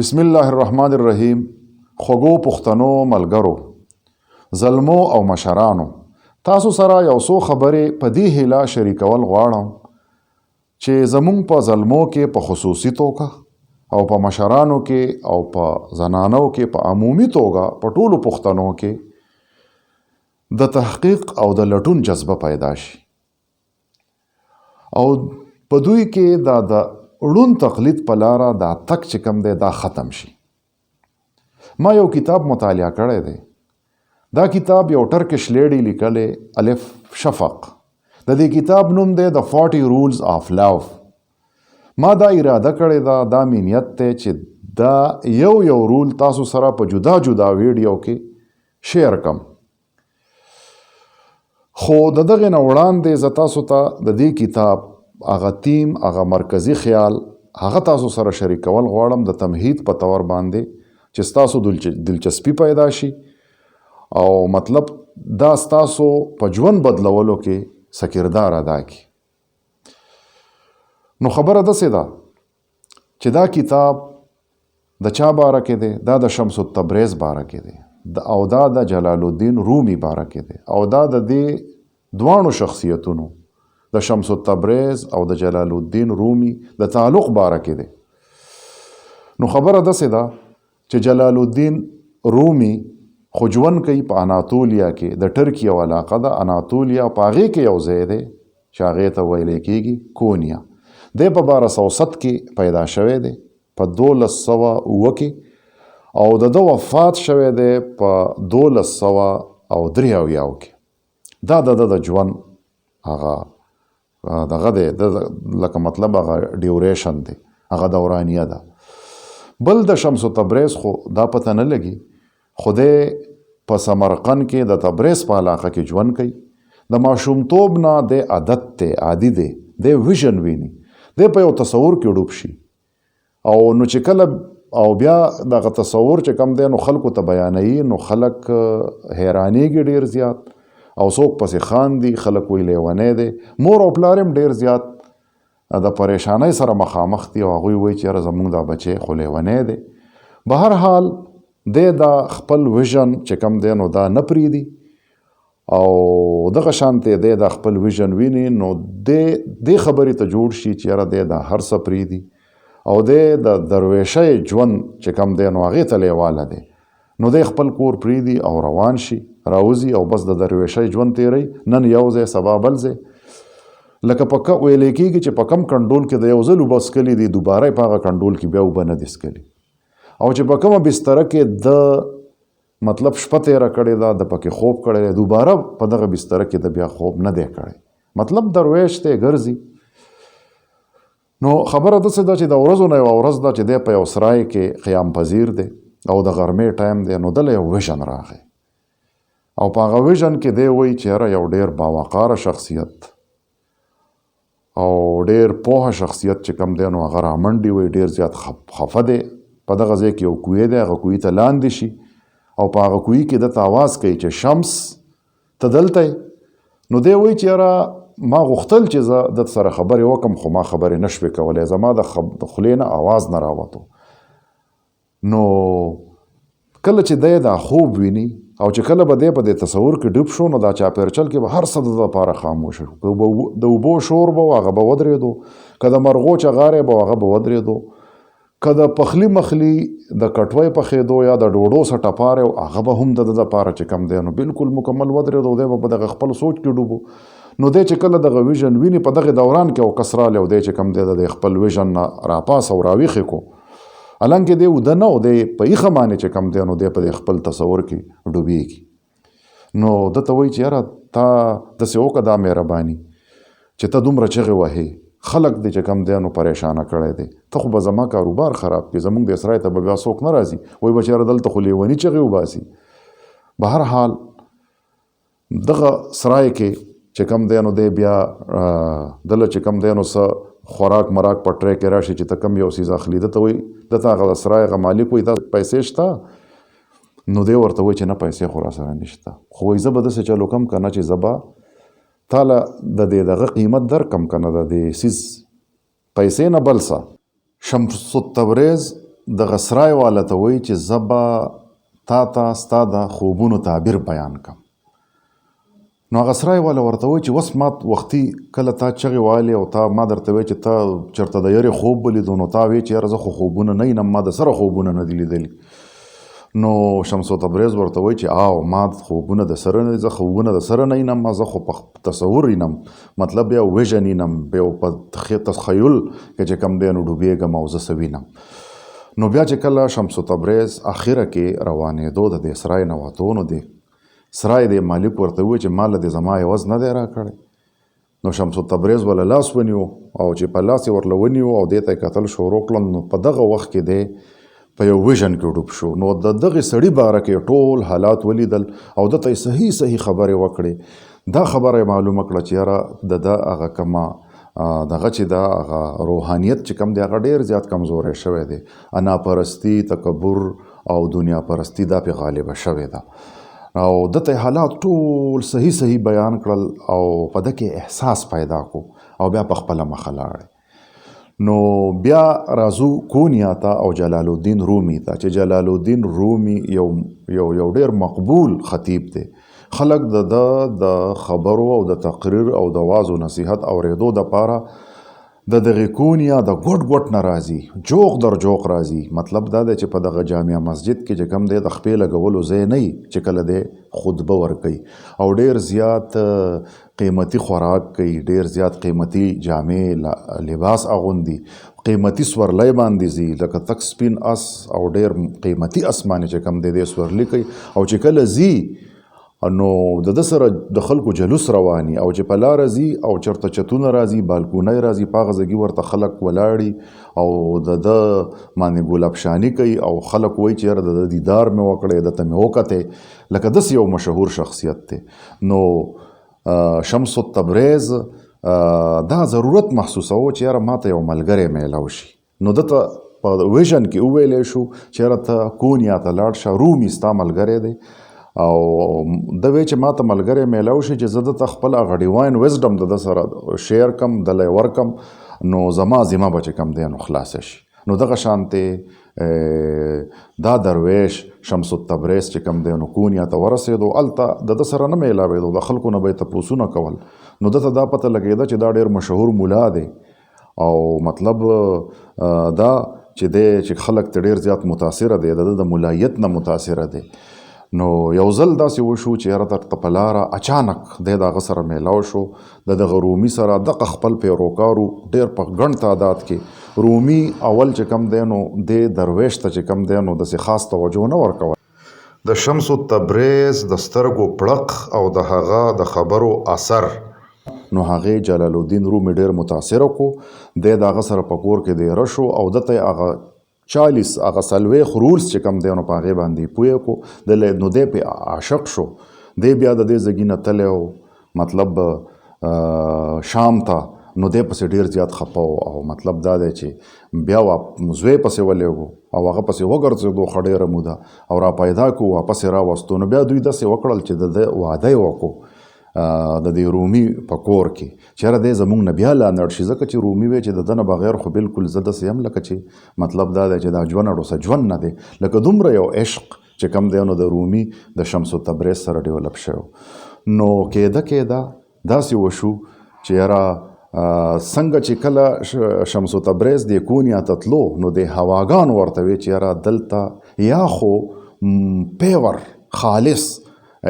بسم الله الرحمن الرحیم. خوږو پښتنو ملګرو، زلمو او مشرانو، تاسو سره یو څو خبرې په دې هیله شریکول غواړم چې زمونږ په زلمو کې په خصوصي توګه او په مشرانو کې او په زنانو کې په عمومي توګه په ټولو پښتنو کې د تحقیق او د لټون جذبه پیدا شي او په دوی کې دا د ړوند تقلید په لاره دا تک چې کوم دی دا ختم شي. ما یو کتاب مطالعه کړی دی. دا کتاب یو ټرکش لیډي لیکلی، الف شفق. د دې کتاب نوم دی د 40 Rules of Love. ما دا اراده کړې ده، دا مې نیت دی چې دا یو یو رول تاسو سره په جدا جدا ویډیو کې شیر کم. خو د دغې نه وړاندې زه تاسو ته د دې کتاب هغه تیم، هغه مرکزي خیال هغه تاسو سره شریکول غواړم د تمهید په تور باندې چې ستاسو دلچسپي پیدا شي او مطلب دا ستاسو په ژوند بدلولو کې څه کردار ادا کړي. نو خبره داسې ده چې دا کتاب د چا باره کې دی؟ دا د شمس التبریز باره کې دی او دا د جلال الدین رومي باره کې دی او دا د دې دواړو شخصیتونو، د شمس التبریز او د جلال الدین رومي د تعلق باره کې دی. نو خبره داسې ده چې جلال الدین رومي خو ژوند کوي په اناتولیا کې، د ټرکي یو علاقه ده اناتولیا، په هغې کې یو ځای دی چې هغې ته ویلی کېږي کونیا. دی په 1207 کې پیدا شوی دی، په 1207 کې، او د ده وفات شوی دی په 1273 کې. دا د ده د ژوند هغه دغه دی، د لکه مطلب هغه ډیوریشن دی، هغه دورانیه ده. بل د شمس تبریز خو دا پته نه لګي، خو دی په سمرقند کې د تبریز په علاقه کې ژوند کوي. د ماشومتوب نه دی عادت دی، عادي دی، دی ویژن ویني، دی په یو تصور کې ډوب شي او نو چې کله او بیا دغه تصور چې کم دی نو خلکو ته بیانوي، نو خلک حیرانېږي ډېر زیات او څوک پسې خاندي، خلک وایي لیونی دی. مور او پلار هم ډېر زیات د پریشانۍ سره مخامخ دي او هغوی وایي چې یاره زمونږ دا بچی خو لیونی دی. بهرحال دی دا خپل ویژن چې کم دی نو دا نه پرېږدي او دغه شانته دی دا خپل ویژن ویني، نو دی دې خبرې ته جوړ شي چې یاره دی دا هر څه پرېږدي او دی د درویشۍ ژوند چې کم دی نو هغې ته لیواله دی. نو دی خپل کور پرېږدي او روان شي، راوځي او بس د درویشۍ ژوند تېروي، نن یو ځای سبا بل ځای. لکه په ویلی کېږي چې په کم کنډول کې د یو ځل اوبه څکلي دي، دوباره یې په هغه کنډول کې بیا اوبه نه دي څکلي. او چې په کومه بستره کې د مطلب شپه تېره کړې ده، د پکې خوب کړی دی، دوباره په دغه بستره کې د بیا خوب نه دی کړی. مطلب درویش دی، ګرځي. نو خبره داسې ده چې د ورځو نه یوه ورځ ده چې دی په یو سرای کې قیام پذیر دی او د غرمې ټایم دی، نو دله یو ویژن راغی او په هغه ویژن کې دی وایي چې یاره یو ډېر باوقاره شخصیت او ډېر پوهه شخصیت چې کوم دی نو هغه رامنډي وایي، ډېر زیات خفه دی. په دغه ځای کې یو کوی دی، هغه کوی ته لاندې شي او په هغه کوی کې ده ته اواز کوي چې شمس ته دلته یې؟ نو دی وایي چې یاره ما غوښتل چې زه ده سره خبرې وکړم، خو ما خبرې نه شوې کولی، زما د خولې نه اواز نه راوتو. نو کله چې دی دا خوب ویني او چې کله به دی په دې تصور کې ډوب شو، نو دا چاپېرچل کې به هر څه د ده لپاره خاموش شو. که به د اوبو شور به و هغه به ودرېدو، که د مرغو چغارې به و هغه به ودرېدو، که د پخلي مخلي د کټوۍ پخېدو یا د ډوډو څه ټپاری و هغه به هم د ده دپاره چې کم دی نو بالکل مکمل ودرېدو، دی به په دغه خپل سوچ کې ډوب و. نو دی چې کله دغه ویژن ویني په دغه دوران کې او کس رالی او دی چې کم دی د دې خپل ویژن نه راپاس او راویښې کو، حالانکه دی اوده نه و، دی په ایخه باندې چې کم دی نو دی په دې خپل تصور کې ډوبېږي. نو ده ته وایي چې یاره تا داسې وکړه، دا مهرباني چې ته دومره چغې وهې، خلک دې چې کم دی نو پریشانه کړی دی، ته خو به زما کاروبار خراب کړې، زمونږ دې سرای ته به بیا څوک نه راځي، وایي به چې یاره دلته خو لیوني چغې وباسي. بهرحال دغه سرای کې چې کم دی نو دی بیا دله چې کم دی نو څه خوراک مراک په ټری کې راشي چې ته کم یو څیز اخلي، ده ته وایي، ده ته هغه د سرای هغه مالک وایي دا پیسې شته؟ نو دی ورته وایي چې نه پیسې خو راسره نشته، خو وایي زه به داسې چل وکړم که نه چې زه به تا له د دې دغه قیمت درکړم که نه د دې څیز پیسې نه بل څه. شمس التبریز دغه سرای والا ته وایي چې زه به تا ته ستا د خوبونو تعبیر بیان کم. نو هغه سرای والا ورته وایي چې وس ما وختي کله تا چغې والې او تا ما درته وایي چې تا چېرته د یرې خوب ولیدو، نو تا وی چې یاره زه خو خوبونه نه وینم، ما د سره خوبونه نه دي لیدلي. نو شمس تبریز ورته وایي چې آو ما خوبونه د سره نه، زه خوبونه د سره نه وینم، زه خو په تصور وینم، مطلب بیا ویژن وینم، بیا په تخیل کې چې کوم دی نو ډوبېږم او زه څه وینم. نو بیا چې کله شمس تبریز اخره کې روانېدو د دې سرای نه وتو، نو دی سرای دی مالک ورته وویل چې ما له دې زما عوض نه دی راکړی. نو شمس التبریز وله لاس ونیو او چې په لاس یې ورله ونیو او دې ته یې کتل شروع کړل، نو په دغه وخت کې دی په یو ویژن کې ډوب شو. نو د دغې سړي باره کې ټول حالات ولیدل او ده ته یې صحیح صحیح خبرې وکړې. دا خبره یې معلومه کړه چې یاره د ده هغه کومه دغه چې ده هغه روحانیت چې کوم دی هغه ډېر زیات کمزوری شوی دی، اناپرستی، تکبر او دنیا پرستی دا پې غالبه شوې ده. او ده ته یې حالات ټول صحیح صحیح بیان کړل او په ده کې احساس پیدا کو او بیا په خپله مخه لاړی. نو بیا راځو کونیا ته او جلال الدین رومي ته، چې جلال الدین رومي یو یو یو ډېر مقبول خطیب دی. خلک د ده د خبرو او د تقریر او د واعظ و نصیحت اورېدو دپاره د دغې کونیا د ګوټ ګوټ نه راځي، جوق در جوق راځي. مطلب دا دی چې په دغه جامع مسجد کې چې کوم دی د خپې لګولو ځای نه وي چې کله دی خطبه ورکوي، او ډېر زیات قیمتي خوراک کوي، ډېر زیات قیمتي جامې لباس اغوندي، قیمتي سورلی باندې ځي، لکه تک سپین اس او ډېر قیمتي اس باندې چې کوم دی دی سورلي کوي. او چې کله ځي نو د ده سره د خلکو جلوس رواني، او چې په لاره ځي او چېرته چتونه راځي، بالکونۍ راځي، په هغه ځای کې ورته خلک ولاړي او د ده باندې ګلابشاني کوي او خلک وایي چې یاره د ده دیدار مې وکړی، ده ته مې وکتی، لکه داسې یو مشهور شخصیت دی. نو شمس التبریز دا ضرورت محسوسوو چې یاره ما ته یو ملګری میلاو شي. نو ده ته په ویژن کې وویلی شو چې یاره ته کونیا ته لاړ شه، رومي ستا ملګری دی، او ده وی چې ما ته ملګری میلاو شي چې زه ده ته خپل هغه ډیواین وزډم د ده سره شیر کم، ده له یې ورکم، نو زما ذمه به چې کوم دی نو خلاصه شي. نو دغه شانتې دا درویش شمس التبریز چې کوم دی نو کونیا ته ورسېدو، هلته د ده سره نه میلاوېدو، د خلکو نه به یې تپوسونه کول. نو ده ته دا پته لګېده چې دا ډېر مشهور ملا دی، او مطلب دا چې دی چې خلک ته ډېر زیات متاثره دی، د ده د ملایت نه متاثره دی. نو یو ځل داسې وشو چې یاره درته په لاره اچانک دی د هغه سره میلاو شو، د دغه رومي سره، دغه خپل پیروکارو ډېر په ګڼ تعداد کې. رومي اول چې کوم دی نو دې درویش ته چې کوم دی نو داسې خاص توجه نه ورکوله. د شمس التبریز د سترګو پړق او د هغه د خبرو اثر نو هغې جلال الدین رومي ډېر متاثره کو. دی د هغه سره په کور کې دېره شو او ده ته یې هغه 40 هغه 40 رولز چې کوم دی نو په هغې باندې پوه کو، نو دی پې عاشق شو. دی بیا د دې ځګي نه تللی و مطلب شام ته، نو دی پسې ډېر زیات خفه و، او مطلب دا دی چې بیا زوی پسې ولېږو او هغه پسې وګرځېدو ښه ډېره موده او را پیدا کړو، واپس یې راوستو. نو بیا دوی داسې وکړل چې د ده واده یې وکړو د دې رومي په کور کې چې یاره دی زمونږ نه بیا لا نړ شي، ځکه چې رومي وی چې د ده نه بغیر خو بالکل زه داسې یم لکه چې مطلب دا دی چې دا ژوند اړوسه ژوند نه دی، لکه دومره یو عشق چې کوم دی نو د رومي د شمس التبریز سره ډیولپ شوی. نو کېده کېده داسې وشو چې یاره څنګه چې کله شمس التبریز دې کونیا ته تلو نو دې هواګان ورته وی چې یاره دلته یا خو پیور خالص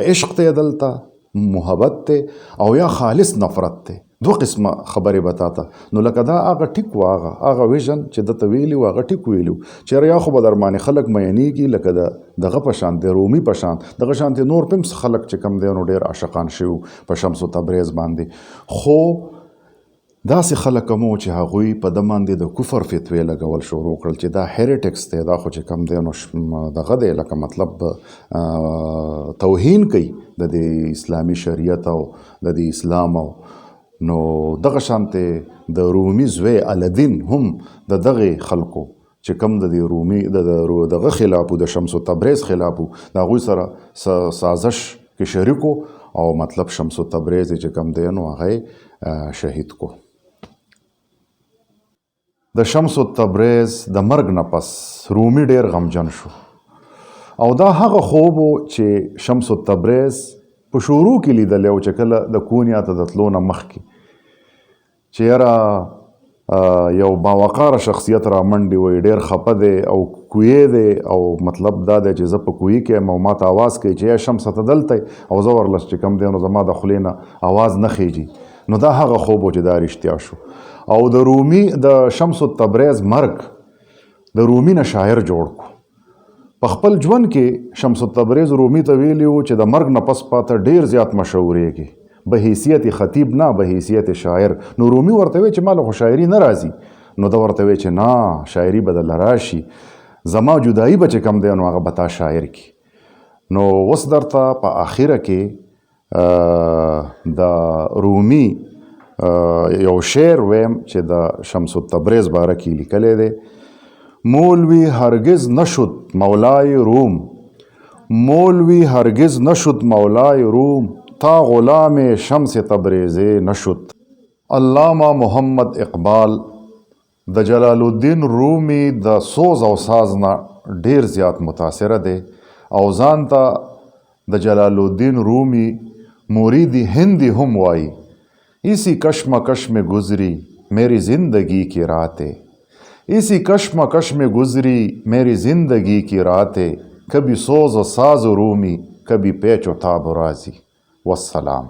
عشق دی، دلته محبت دی، او یا خالص نفرت دی، دوه قسمه خبرې به تا ته. نو لکه دا هغه ټیک و، هغه ویژن چې ده ته ویلي و هغه ټیک ویلي و چې یاره یا خو به در باندې خلک مینېږي لکه د دغه په شان، د رومي په شان، دغه شان ته نور پم خلک چې کوم دی نو ډېر عاشقان شوي وو په شمس التبریز باندې. خو داسې خلک هم وو چې هغوی په ده باندې د کفر فتوې لګول شروع کړل چې دا هیریټکس دی، دا خو چې کوم دی نو دغه دی لکه مطلب توهین کوي د دې اسلامي شریعت او د دې اسلام. او نو دغه شانتې د رومي زوی الدین هم د دغې خلکو چې کوم د دې رومي د دغه خلاف و، د شمس التبریز خلاف و، د هغوی سره سازش کې شریک و، او مطلب شمس التبریز چې کوم دی نو هغه یې شهید کو. د شمس التبریز د مرګ نه پس رومي ډیر غمجن شو او دا هغه خوب و چې شمس التبریز په شروع کې لیدلی او چې کله د کونیا ته د تلو نه مخکې چې یاره یو باوقاره شخصیت را منډي وي، ډیر خپه دی او کوی دی او مطلب دا دی چې زه په کوی کې یم او ما ته اواز کوي چې ای شمسه ته دلته او زه ورلس چې کوم دی نو زما د خولې نه اواز نه خېږي. نو دا هغه خوب و چې دا رښتیا شو. او د رومي د شمس التبریز مرګ د رومي نه شاعر جوړ کو. په خپل ژوند کې شمس التبریز رومي ته ویلي وو چې د مرګ نه پس پاته ډیر زیات مشهورېږي به حیثیت خطیب نه به حیثیت شاعر. نو رومي ورته وی چې مال خو شاعري نه راځي. نو ده ورته وی چې نه، شاعري به درله راشي، زما جدایي به چې کوم دی نو هغه به تا شاعر کړي. نو اوس درته په اخره کې د رومي یو شعر ویم چې د شمس التبریز باره کې لیکلی دی. مولوی هرگز نشد مولای روم، مولوی هرگز نشد مولای روم، تا غلام شمس تبریزه نشد. علامه محمد اقبال د جلال الدین رومي د سوز او ساز نه ډیر زیات متاثر دی او ځان ته د جلال الدین رومي مرید هندي هم وایي. اسی کشمکش میں گزری میری زندگی کی راتیں، اسی کشمکش میں گزری میری زندگی کی راتیں، کبھی سوز و ساز رومی کبھی پیچ و تاب رازی. والسلام.